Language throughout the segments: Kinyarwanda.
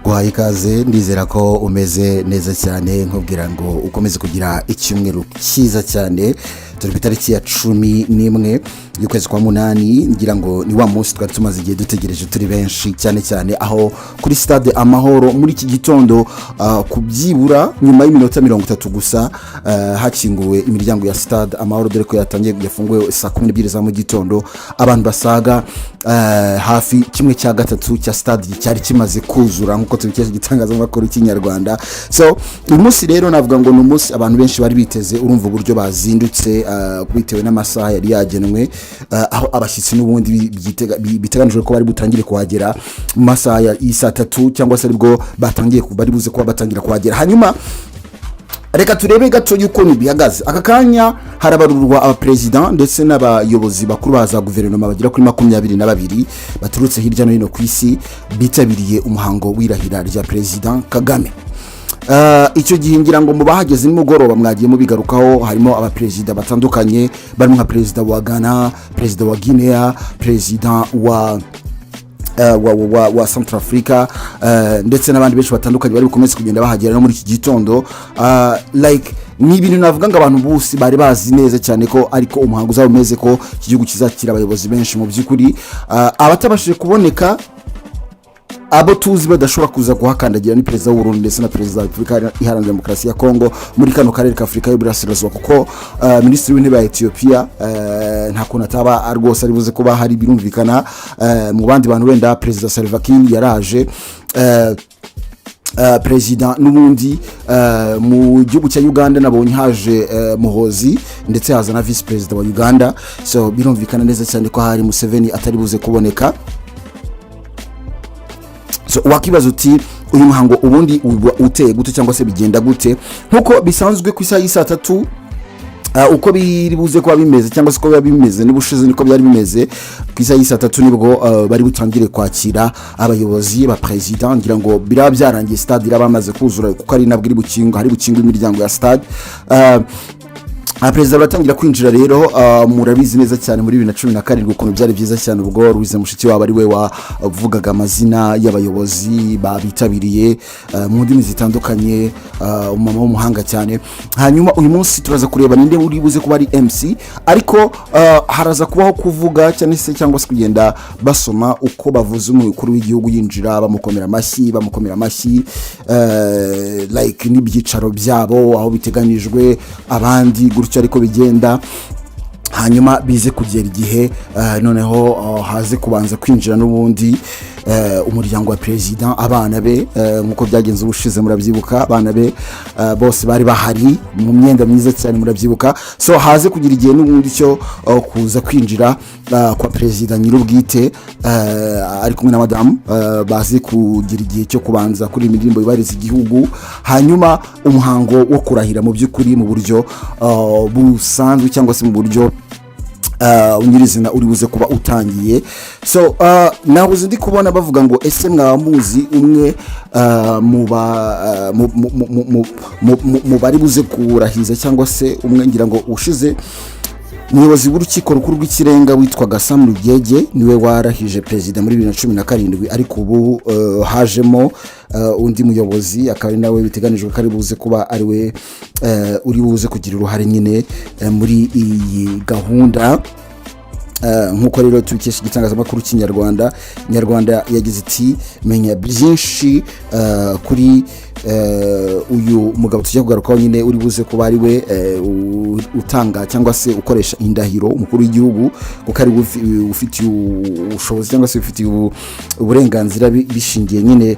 Guhaye ikaze, ndizera ko umeze neza cyane. Nkubwira ngo ukomeze kugira icyumweru cyiza cyane. Turi ku itariki ya 11 y'ukwezi kwa munani. Ngira ngo ni wa munsi twari tumaze igihe dutegereje turi benshi cyane cyane, aho kuri Stade Amahoro muri iki gitondo, ku byibura nyuma y'iminota 30 gusa hakinguwe imiryango ya Stade Amahoro, dore ko yatangiye yafunguwe saa 12 za mu gitondo. Abantu basaga hafi kimwe cya gatatu cya stade cyari kimaze kuzura, nk'uko tubikesha igitangazamakuru cy'Inyarwanda. So uyu munsi rero navuga ngo ni umunsi abantu benshi bari biteze. Urumva uburyo bazindutse bitewe n'amasaha yari yagenwe, aho abashyitsi n'ubundi biteganijwe ko bari butangire kuhagera mu masaha y'i saa 3, cyangwa se aribwo batangiye bari buze kuba batangira kuhagera. Hanyuma reka turebe gato y'ukuntu bihagaze aka kanya. Harabarurwa abaperezida ndetse n'abayobozi bakuru ba za guverinoma bagera kuri 22 baturutse hirya no hino ku isi bitabiriye umuhango w'irahira rya Perezida Kagame. Icyo gihe ngira ngo mu bahageze nimugoroba mwagiye mubigarukaho, harimo abaperezida batandukanye barimo nka perezida wa Ghana, perezida wa Guinea, perezida wa Centrafrica, ndetse n'abandi benshi batandukanye bari bukomeze kugenda bahagera no muri iki gitondo. Like ni ibintu navuga ngo abantu bose bari bazi neza cyane ko ariko umuhango uzaba umeze, ko iki gihugu kizakira abayobozi benshi. Mu by'ukuri abatabashije kuboneka, abo tuzi badashobora kuza kuhakandagira, ni perezida w'Uburundi ndetse na perezida wa Repubulika Iharanira Demokarasi ya Kongo muri kano karere ka Afurika y'Uburasirazuba, kuko minisitiri w'intebe wa Etiyopiya nta kuntu ataba rwose ari buze kuba hari, birumvikana. Mu bandi bantu wenda Perezida Salva Kiir yaraje, perezida n'ubundi mu gihugu cya Uganda nabonye haje Muhozi, ndetse haza na visi perezida wa Uganda. So birumvikana neza cyane ko hari Museveni atari buze kuboneka. So wakibaza uti: "Uyu muhango ubundi uba uteye gute, cyangwa se bigenda gute?" Nk'uko bisanzwe, ku isaha y'i saa 3, uko biri buze kuba bimeze, cyangwa se uko biba bimeze n'ubushize niko byari bimeze, ku isaha y'i saa 3 nibwo bari butangire kwakira abayobozi ba perezida. Ngira ngo biraba byarangiye, stade iraba bamaze kuzura, kuko ari nabwo iri bukingo, hari bukingwe imiryango ya stade. Perezida baratangira kwinjira rero. Murabizi neza cyane muri 2017 ukuntu byari byiza cyane, ubwo Louise Mushikiwabo ari we wavugaga amazina y'abayobozi babitabiriye mu ndimi zitandukanye, umumama w'umuhanga cyane. Hanyuma uyu munsi turaza kureba ninde uri buze kuba ari MC, ariko haraza kubaho kuvuga cyane se, cyangwa se kugenda basoma uko bavuze umukuru w'igihugu yinjira, bamukomera amashyi, bamukomera amashyi, like n'ibyicaro byabo aho biteganyijwe, abandi gutyo ariko bigenda. Hanyuma bize kugera igihe noneho haze kubanza kwinjira n'ubundi umuryango wa perezida, abana be, nk'uko byagenze ubushize murabyibuka, abana be bose bari bahari mu myenda myiza cyane, murabyibuka. So haze kugira igihe n'ubundi cyo kuza kwinjira kwa perezida nyir'ubwite ari kumwe na madamu, baze kugira igihe cyo kubanza kuririmba indirimbo yubahiriza igihugu. Hanyuma umuhango wo kurahira mu by'ukuri mu buryo busanzwe, cyangwa se mu buryo nyirizina, uri buze kuba utangiye. So nabuze ndi kubona bavuga ngo: "Ese mwaba muzi umwe mu ba mu- mu- mu- mu- mu- mu- mu bari buze kurahiza?" Cyangwa se umwe, ngira ngo ushize umuyobozi w'Urukiko Rukuru rw'Ikirenga witwaga Sam Rugege niwe warahije perezida muri 2017, ariko ubu hajemo undi muyobozi, akaba ari nawe biteganijwe ko ari buze kuba ari we uri buze kugira uruhare nyine muri iyi gahunda. Nk'uko rero tubikesha igitangazamakuru cy'Inyarwanda, Inyarwanda yagize iti: "Menya byinshi kuri uyu mugabo tujya kugarukaho nyine, uri buze kuba ari we utanga cyangwa se ukoresha indahiro umukuru w'igihugu, kuko ari we ufitiye ubushobozi cyangwa se ufitiye uburenganzira bishingiye nyine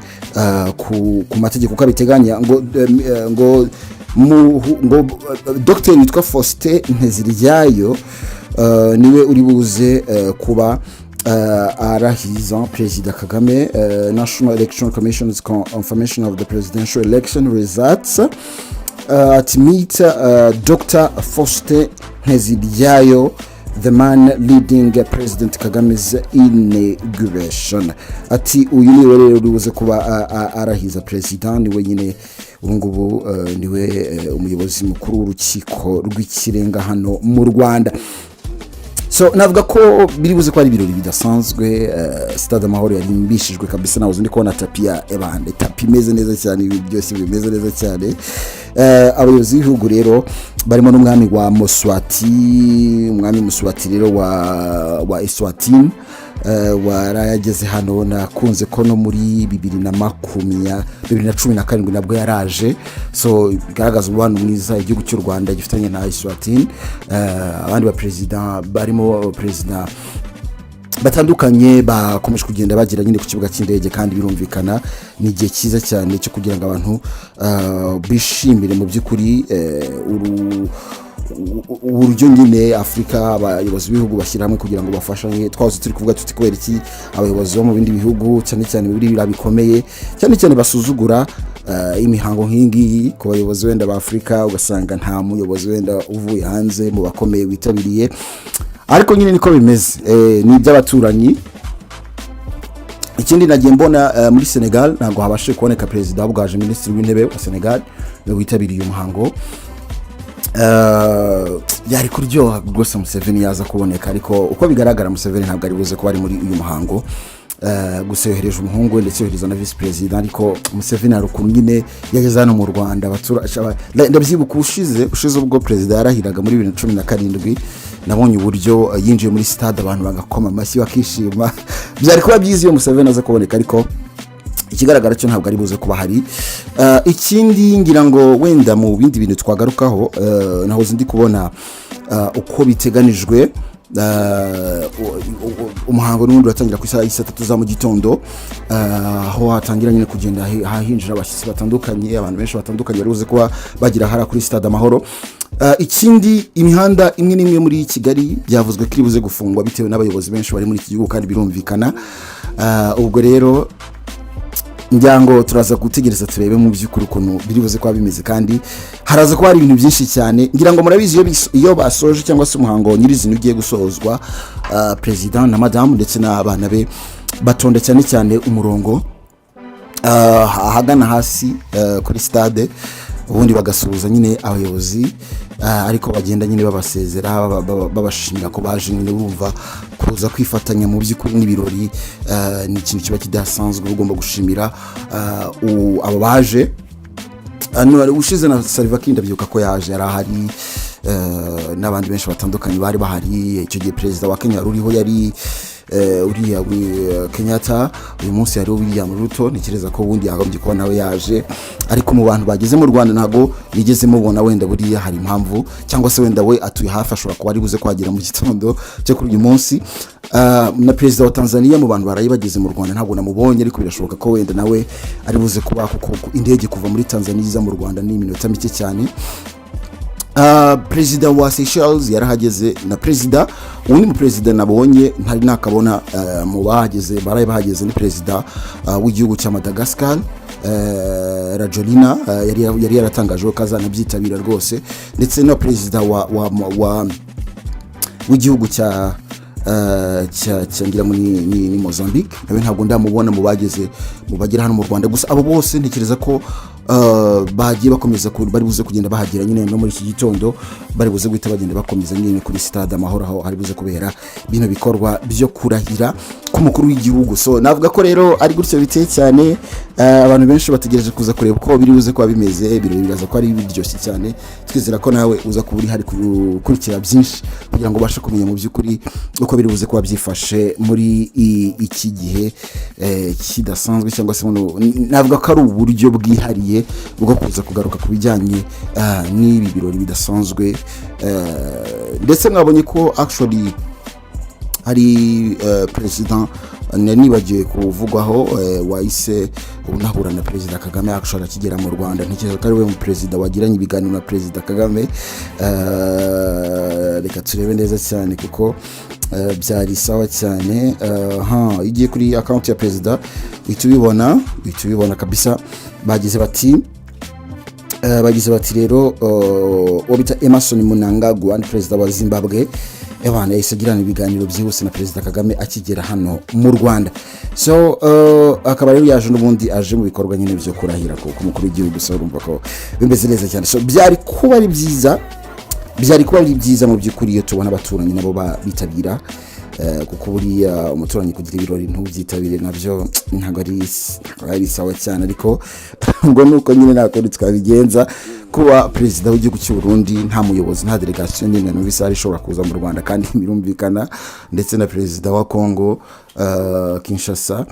ku mategeko uko abiteganya." Ngo Dr witwa Faustin Nteziryayo niwe uri buze kuba arahiza Perezida Kagame. National Election Commission's confirmation of the presidential election results, ati: "Meet Dr Faustin Nteziryayo, the man leading President Kagame's inauguration." Ati uyu niwe rero uri buze kuba arahiza perezida. Niwe nyine ubu ngubu niwe umuyobozi mukuru w'Urukiko rw'Ikirenga hano mu Rwanda. So navuga ko biri buze ko ari ibirori bidasanzwe. Stade Amahoro yarimbishijwe kabisa, nawe ndi kubona tapis ya ebande, tapis imeze neza cyane, ibi byose bimeze neza cyane. Abayobozi b'ibihugu rero barimo n'umwami wa Moswati, umwami Muswati rero wa Eswatini, warayageze hano. Nakunze ko no muri 2017 nabwo yaraje, so bigaragaza umubano mwiza igihugu cy'u Rwanda gifitanye na Eswatini. Abandi baperezida barimo perezida batandukanye bakomeje kugenda bagira nyine ku kibuga cy'indege, kandi birumvikana ni igihe cyiza cyane cyo kugira ngo abantu bishimire mu by'ukuri uburyo nyine Afurika, abayobozi b'ibihugu bashyira hamwe kugira ngo bafashanye. Twahoze turi kuvuga tuti: "Kubera iki abayobozi bo mu bindi bihugu, cyane cyane muri biriya bikomeye, cyane cyane basuzugura imihango nk'iyi ngiyi ku bayobozi wenda ba Afurika?" Ugasanga nta muyobozi wenda uvuye hanze mu bakomeye witabiriye, ariko nyine niko bimeze, ni iby'abaturanyi. Ikindi nagiye mbona, muri Senegal ntabwo habashije kuboneka perezida, ahubwo haje minisitiri w'intebe wa Senegal witabiriye umuhango. Yari kuryoha rwose Museveni yaza kuboneka, ariko uko bigaragara Museveni ntabwo ari buze kuba ari muri uyu muhango. Gusa yohereje umuhungu we ndetse yohereza na visi perezida. Ariko Museveni hari ukuntu nyine yageze hano mu Rwanda, ndabyibuka ushize ubwo perezida yarahiraga muri 2017, nabonye uburyo yinjiye muri stade, abantu bagakoma amashyi, bakishima. Byari kuba byiza iyo Museveni aza kuboneka, ariko ikigaragara cyo ntabwo ari buze kuba hari. Ikindi ngira ngo wenda mu bindi bintu twagarukaho, nahoze ndi kubona uko biteganijwe. Umuhango n'ubundi uratangira ku isaha y'i 3 za mu gitondo, aho hatangira nyine kugenda hahinjira abashyitsi batandukanye, abantu benshi batandukanye bari buze kuba bagira hariya kuri Stade Amahoro. Ikindi, imihanda imwe n'imwe muri Kigali byavuzwe ko iri buze gufungwa bitewe n'abayobozi benshi bari muri iki gihugu, kandi birumvikana. Ubwo rero ngira ngo turaza gutegereza turebe mu by'ukuri ukuntu biri buze kuba bimeze, kandi haraza kuba hari ibintu byinshi cyane. Ngira ngo murabizi, iyo basoje cyangwa se umuhango nyirizina ugiye gusozwa, perezida na madamu ndetse n'abana be batonda cyane cyane umurongo ahagana hasi kuri stade, ubundi bagasuhuza nyine abayobozi, ariko bagenda nyine babasezera, babashimira ko baje nyine. Bumva kuza kwifatanya mu by'ukuri n'ibirori ni ikintu kiba kidasanzwe, uba ugomba gushimira abo baje. Hano ushize na Salva Kiir ndabyibuka ko yaje, yari ahari, n'abandi benshi batandukanye bari bahari. Icyo gihe perezida wa Kenya wari uriho yari uriya Kenyatta. Uyu munsi hariho William Ruto, ntekereza ko ubundi yakagombye kuba nawe yaje, ariko mu bantu bageze mu Rwanda ntabwo nigeze mubona. Wenda buriya hari impamvu, cyangwa se wenda we atuye hafi, ashobora kuba ari buze kuhagera mu gitondo cyo kuri uyu munsi. Na perezida wa Tanzania mu bantu baraye bageze mu Rwanda ntabwo namubonye, ariko birashoboka ko wenda nawe ari buze kuba, kuko indege kuva muri Tanzania iza mu Rwanda ni iminota mike cyane. Perezida wa Seychelles yarahageze, na perezida uwundi mu perezida nabonye ntari nakabona mu bahageze, baraye bahageze, ni perezida w'igihugu cya Madagascar, Rajoelina, yari yaratangaje ko azanabyitabira rwose, ndetse na perezida wa w'igihugu cya ngira ngo ni Mozambique, nawe ntabwo ndamubona mu bageze, mu bagera hano mu Rwanda. Gusa abo bose ntekereza ko bagiye bakomeza bari buze kugenda bahagera nyine no muri iki gitondo, bari buze guhita bagenda bakomeza nyine kuri Stade Amahoro, aho hari buze kubera bino bikorwa byo kurahira k'umukuru w'igihugu. So navuga ko rero ari gutyo biteye cyane. Abantu benshi bategereje kuza kureba uko biri buze kuba bimeze. Ibirori biraza ko ari biryoshye cyane. Twizera ko nawe uza kuba uri hari gukurikira byinshi kugira ngo ubashe kumenya mu by'ukuri uko biri buze kuba byifashe muri iki gihe kidasanzwe, cyangwa se navuga ko ari uburyo bwihariye bwo kuza kugaruka ku bijyanye n'ibi birori bidasanzwe. Ndetse mwabonye ko actually hari perezida nari nibagiwe kuvugwaho, wahise unahura na Perezida Kagame actually akigera mu Rwanda. Ntekereza ko ari we mu perezida wagiranye ibiganiro na Perezida Kagame. Reka turebe neza cyane kuko byari sawa cyane. Ha, iyo ugiye kuri account ya perezida uhita ubibona kabisa. Bagize bati rero uwo bita Emmerson Mnangagwa ni perezida wa Zimbabwe. Ebana yahise agirana ibiganiro byihuse na Perezida Kagame akigera hano mu Rwanda. So akaba rero yaje n'ubundi aje mu bikorwa nyine byo kurahira ku mukuru w'igihugu. So urumva ko bimeze neza cyane. So byari kuba ari byiza Byari kuba ari byiza mu by'ukuri iyo tubona abaturanyi nabo bitabira, kuko buriya umuturanyi kugira ibirori ntubyitabire nabyo ntabwo ari sawa cyane. Ariko ngo nuko nyine nta kundi twabigenza. Kuba perezida w'igihugu cy'u Burundi, nta muyobozi, nta delegation n'imwe numvise hari ishobora kuza mu Rwanda, kandi birumvikana, ndetse na perezida wa Congo, Kinshasa.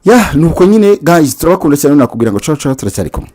Ya, nuko nyine guys, turabakunda cyane. Nakubwira ngo ciao ciao, turacyari kumwe.